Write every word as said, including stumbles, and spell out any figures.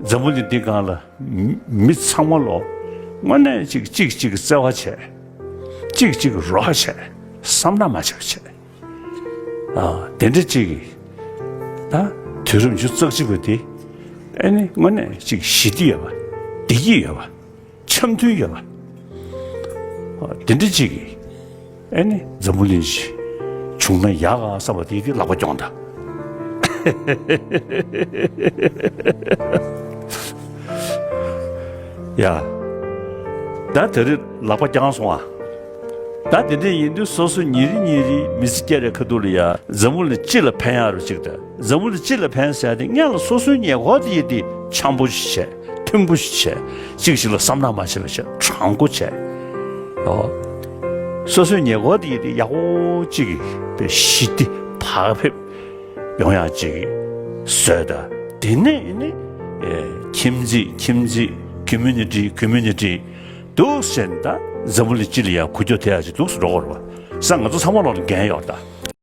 འཛམ་བུ་གླིང་འདི་སྒང་ལ་མི་མི་ཚང་མ་ལོ་དངོས་གནས་གཅིག་གཅིག་གཅིག་གི་བརྩེ་བ་བྱས། གཅིག་གཅིག་གི་རོགས་བྱས། བསམ་ནག་མ་བྱས་པ་བྱས། ཨ་དེ་འདྲ་གཅིག་གི་ད་དུས་རབས་ཉི་ཤུ་རྩ་གཅིག་པ་དེ་ཨེ་ནི་དངོས་གནས་གཅིག་ཞི་བདེ་ཡོད་པ། བདེ་སྐྱིད་ཡོད་པ། འཆམ་མཐུན་ཡོད་པ། དེ་འདྲ་གཅིག་གིས་ཨེ་ནི་འཛམ་བུ་གླིང་ཞིག་བྱུང་ན་ཡག་ག་བསམ་པ་དེ་དེ་ལག་པ་རྐྱོང་ད། ཡ། ད་དེ་རིང་ལག་པ་རྐྱང་སོང་ཨ། ད་དེ་འདྲ་ཡིན་དུས་སོ་སོ་ཉིན་རེ་ཉིན་རེ་མི་ཚེ་སྐྱེལ་རེ་ཁ་ཐུག་ལ་ཡ་འཛམ་བུ་གླིང་སྤྱི་ལ་ཕན་ཡག་རུ་ཅིག་ད། འཛམ་བུ་གླིང་སྤྱི་ལ་ཕན་ཟེར་ཏེ་སྔོན་ལ་སོ་སོའི་ཉེ་འཁོར་དེ་ཡི་དེ་འཆམ་པོ་ཞིག་བྱས། མཐུན་པོ་ཞིག་བྱས། གཅིག་གཅིག་ལ་བསམ་ནག་མ་བྱས་པ་བྱས། དྲང་པོ་བྱས། ཨོ། སོ་སོའི་ཉེ་འཁོར་དེ་ཡི་དེ་ཡག་པོ་གཅིག་གི་དཔེ་ཞི་བདེ་བག་ཕེབས་ཡོང་ཡག་གཅིག་བཟོས་ད། དེ་ནས་ནི་ཨེ་ཁྱིམ་མཚེས་ཁྱིམ་མཚེས། ཀོ་མུ་ནི་ཊི་ཀོ་མུ་ནི་ཊི་འདུག་ཟེར་ད། འཛམ་བུ་གླིང་སྤྱི་ལ་ཡང་འགུལ་སྐྱོད་ཐེབས་ཡག་ཅིག་འདུག་སེ་འགྲོ་གི་རེད་པ། ས་ང་ཚོ་ཚང་མ་ལོག་ལ་འགན་ཡོད་ད།